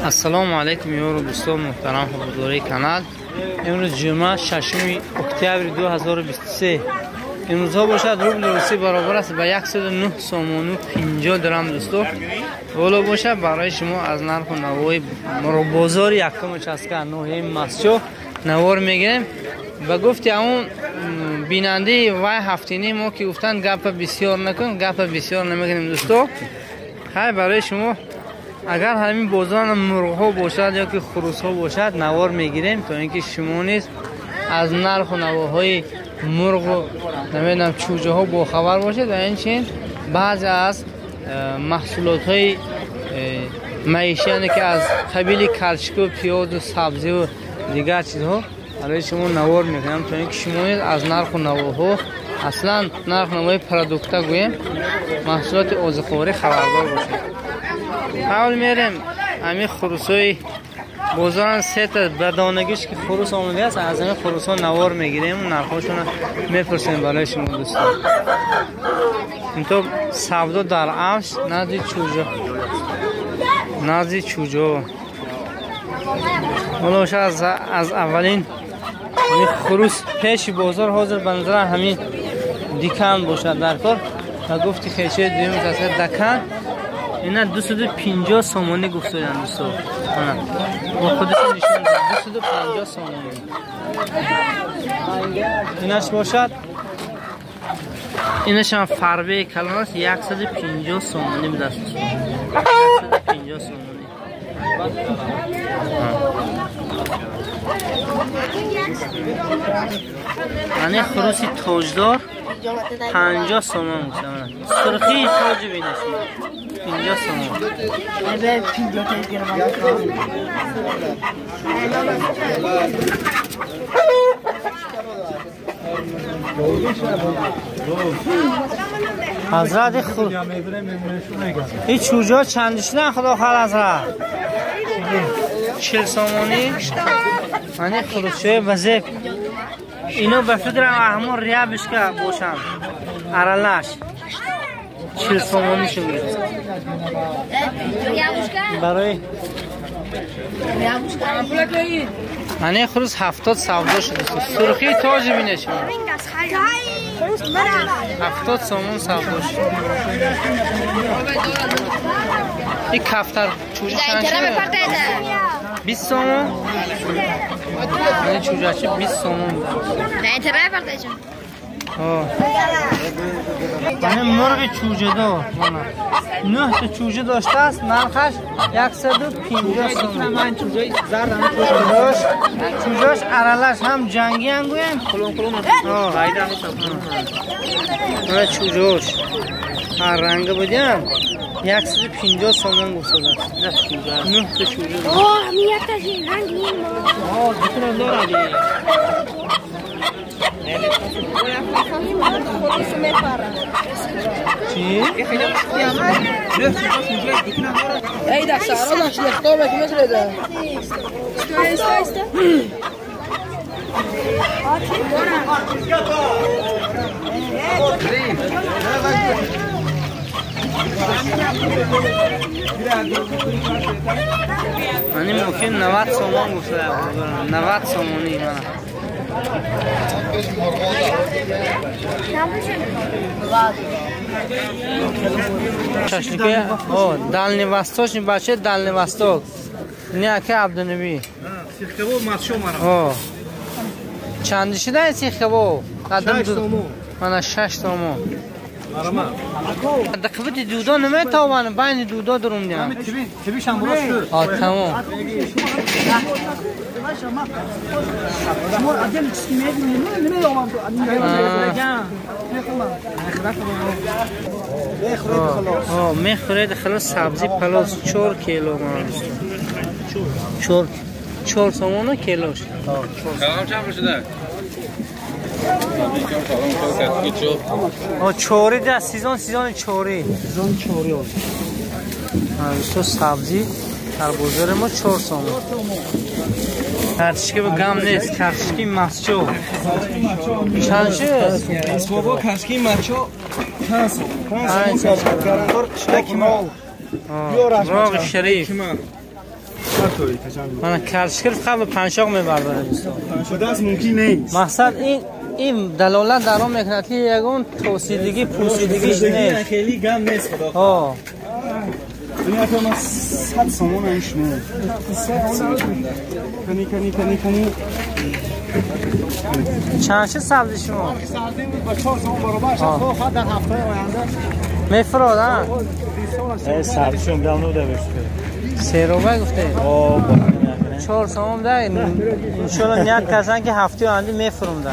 Ассалому алайкум ёру дӯстон муҳтарам ҳузурдораи канал. Имрӯз ҷумъа 6 октябри 2023. Имрӯзҳо бошад рубли русӣ баробар аст ба 109 сомону 50 дирам дӯсто. Боло бошад барои шумо аз нарху навои бозори якум участка ноҳияи Мастчоҳ навор мегирем. Ба гуфти ҳамун бинандаи вай ҳафтини мо ки гуфтанд гапа бисёр накун, гапа бисёр намекунем дӯсто. Хай барои шумо агар ҳамин бозор мурғҳо бошад ё ки хурусҳо бошад навор мегирем то ин ки шумо низ аз нарху навоҳои мурғу намедонам чӯҷаҳо бохабар бошед ва инчунин баъзе аз маҳсулотҳои маишӣ, яъне ки аз қабили калчику, пиёзу, сабзиву дигар чизҳо барои шумо навор мекунам то ин ки шумо низ аз нарху навоҳо, аслан нарху навои продукта гӯем, маҳсулоти озуқаворӣ хабардор бошед. Ҳавл мерем ҳамин хурусҳои бозоран сета ба донагиш ки хурус омадааст, аз ҳамин хурусҳо навор мегирем, нархҳошонро мепурсем барои шумо дӯстон. Инто савдо дар авш назди чӯҷо, назди чӯҷо. Ҳоло бошад аз аввалин хурус пеши бозор ҳозир ба назарам ҳамин дикан бошад дар кор. Ба гуфти хешаи дуюм дакан ина 250 сомонӣ гуфтоянд дӯсто. Бо худашон нишон 250 сомонӣ. Инаш бошад, инаш ҳам фарбеи калон аст, 150 сомонӣ будааст. 150 сомонӣ. Ани хуруси тоҷдор 50 сомон гуфтам. Сурхии тоҷи бинаш 50 сомон. Ҳазрати хур ин чӯҷа чанд шудан худо хар ҳазрат? 40 сомонӣ. Ани хурусчаи вазеб ино ба фикрам ҳамон рябишка бошанд, аралаш 40 сомонӣ шуд. Барои ани хурус 70 савдо шуд. Сурхии тоҷи бинед шумо 70 сомон савдо шуд. Ин кафтар чӯҷа чанд шуд? 20 сомон. Ани чӯҷачи 20 сомон. Ани мурғи чӯҷадор 9 та чӯҷа доштааст, нархаш 150 сомон. Чӯҷааш аралаш ҳам ҷангиам гӯем, чӯҷаош ҳар ранга будиам 150 сомон гуфтадааст. 9 та чӯҷа. Чӣ? Ани мумкин 90 сомон гуфта, 90 сомонӣ мана. Шашлыки, о, Дальний Восточный, бача Дальний Восток. Не ака Абдунаби. Сихкабоб Мастчоҳ мара. О. Чанд шуда сихкабоб? 6 сомон. Мана 6 сомон. Дақиқати дудо наметавонам, байни дудо дурум диҳам. Тибишам буро шуд. А, тамом. Мехӯред халос сабзи палос 4 кило ман. 4 сомона килош. Чанд шуда? Чори да сезон, сезони чори. Сезон чори оз. То сабзи дар бозори мо 4 сомон. Картишки ба гам нест, картишки Мастчоҳ. Чанд шуд? Бобо картишки Мастчоҳ 5 сом. 5 сом. Гарантор қишлаки мо. Роғи Шариф. Мана калчикир фақат ба панҷшоқ мебардорад дӯстон. Ба даст мумкин нест. Мақсад ин далолат дар он мекунад ки ягон тосидагӣ пӯсидагиш нест. Хеле гам нест худо. Ҳо. Ин ҳатто ман 100 сомон ин шумо. Кани кани кани кани. Чанд шуд сабзи шумо? Сабзи ба 4 сомон баробар шуд. Худо хоҳад дар ҳафтаи оянда. Мефурод, а? Сабзишон гам нуда бешт. Се рубл гуфте? 4 сомон да. Иншоалло ният карданд ки ҳафтаи оянда мефурумда.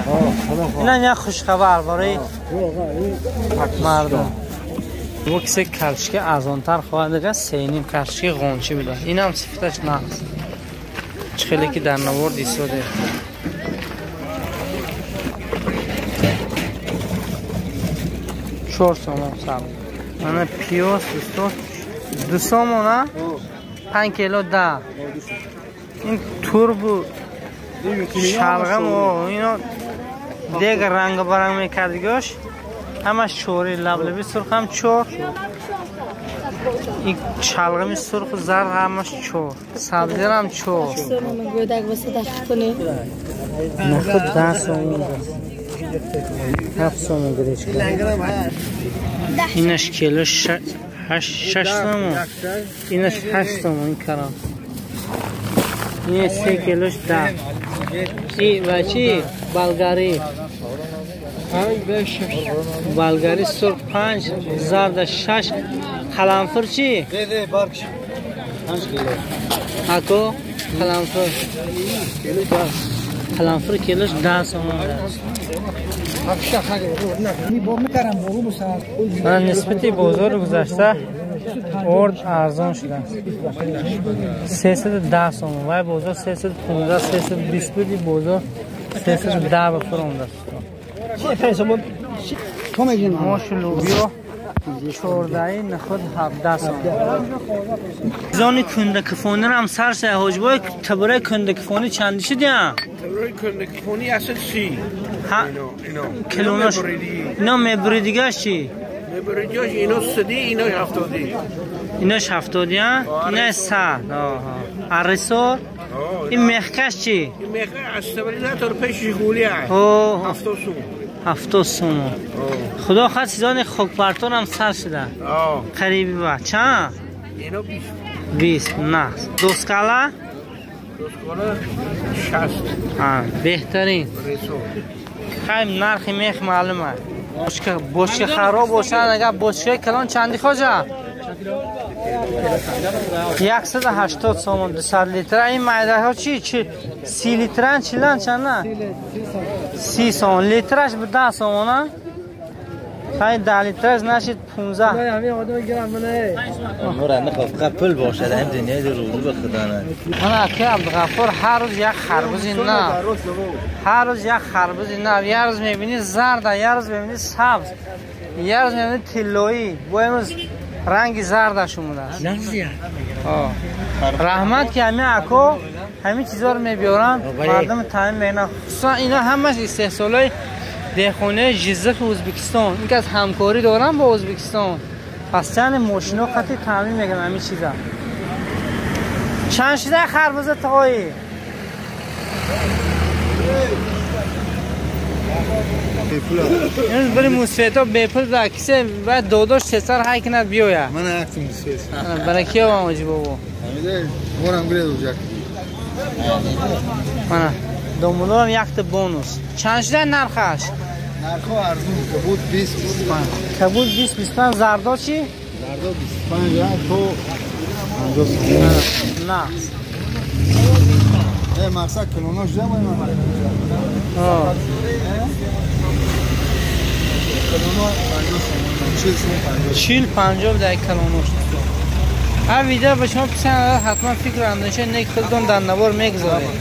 Инам як хушхабар барои мардум. Бо кисе калчика арзонтар хоҳад дигар 3.5 калчики ғончӣ буда. Инам сифаташ нағз. Чӣ хеле ки дар навор дисоде. 4 сомон сабз. Мана пиёз дӯстон 2 сомон, а? 5 кило 10. Ин турбу шалғам ино дег ранг баранг мекардигош ҳамаш чори лаблаби сурх ҳам 4. Ин шалғами сурху зард ҳамаш 4. Сабзирам 4. Нахуд 10 сомон. 7 сомон гречка. Инаш кило 6 сомон. Инаш 8 сомон ин карам. Ин 3 килош 10. И ва чӣ? Болгарӣ. Болгарӣ сурх 5, зард 6. Қаламфур чӣ? 5 кило. Ако қаламфур. Қаламфур килош 10 сомон. Ман нисбати бозори гузашта орд арзон шудааст. 310 сомон. Вай бозор 315, 320 буд, ин бозор 310 ба фуромадааст. Мошу лӯбиё 14, нахуд 17 сомон. Зони кундакифониро ҳам сар шуда. Ҳоҷибои табораи кундакифонӣ чанди шудиям? Табораи кундакифонӣ 130. Килонош ино мебуридигаш чӣ? Мебуридигаш ино 100, ино 70. Инош 70, а? Ино 100. Арисор? Ин мехкаш чӣ? Ин мехка аз табори тор пеш Жигули аст. 70 сом. 70 сом. Худо хоҳад сезони хокпартон ҳам сар шуда. Қариби ба. Чанд? Ино 20. 20 нақс. Доскала? Доскала 60. Беҳтарин. Хайм нархи мех маълум аст. Бочка хароб бошад, агар бочкаи калон чанди хоҷа? 180 сомон 200 литра. Ин майдаҳо чӣ? 30 литран чилан чанд? 30 сомон. Литраш 10 сомон, а? Хай 10 литраш значит 15. Пул бошад, ҳам дунёи рӯзу ба худо на. Мана аки Абдуғаффор ҳар рӯз як харбузи нав. Ҳар рӯз як харбузи нав. Як рӯз мебинӣ зарда, як рӯз мебинӣ сабз, як рӯз мебинӣ тиллоӣ. Бо имрӯз ранги зардаш омадааст. Раҳмат ки ҳамин ако ҳамин чизҳоро мебиёранд, мардум таъмин мекунанд. Хусусан ино ҳамаш истеҳсолои деҳқонаи Жиззахи Ӯзбекистон. Ин кас ҳамкорӣ доранд бо Ӯзбекистон. Пас чанд мошино қати таъмин мекунанд ҳамин чиза. Чанд шуда харбуза тағоӣ? Имрӯз бири мусфето бепул да кисе бояд додош сесар ҳай кунад биёяд. Ман якти мусфет. Бара киёвам оҷи бобо? Ҳамиде морам гиред уҷак. Мана домулорам якта бонус. Чанд шуда нархаш? Нархо арзун, кабуд 20 25. Кабуд 20 25, зардо чӣ? Зардо 25 то 50 сомон. Нақс. Мақсад килонош ҷамъ ман. Килоно 50 сомон, 40 сомон 50. 40 50 дар килонош. Ҳар видео ба шумо писанд ҳатман фикру андешаи нек худтон дар навор мегузоред.